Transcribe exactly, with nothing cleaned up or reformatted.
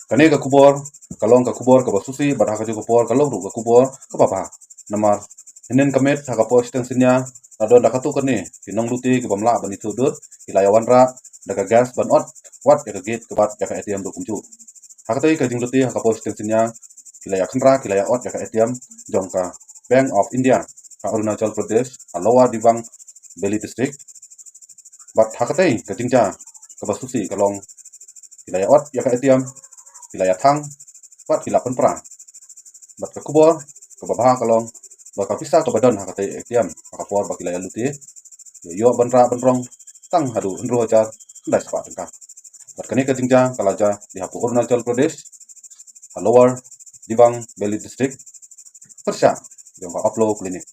Kane ka khubor ka long ka khubor kaba sngewsih bad ha kajuh ka por ka long ruh ka khubor kaba bha. Namar hynnin ka miet ha ka por shiteng synñia la don da katto katne ki nonglute ki bym lah ban ithuh dur, ki la ïa wanrah da ka gas ban ot wat ïa ka gate ka bad ïa ka A T M ruh kumjuh. Ha katei ka jinglute ha ka por shiteng synñia ki la ïa khynra, ki la ïa ot ïa ka A T M jong ka Bank of India ha Arunachal Pradesh ha Lower Dibang Valley District. Bad ha katei ka jingjia kaba sngewsih ka long ki la ïa ot ïa ka A T M, ki la ïa thang bad ki la pynpra. Bad ka khubor kaba bha ka long ba ka pisa kaba don ha katei A T M ha ka por ba ki la ïa lute, ïa ïoh ban rah ban rong tang haduh hynriew hajar khyndai spah tyngka. Bad kane ka jingjia ka la jia dei hapoh Arunachal Pradesh ha Lower Dibang Valley District, pyrshah jong ka Apollo Clinic.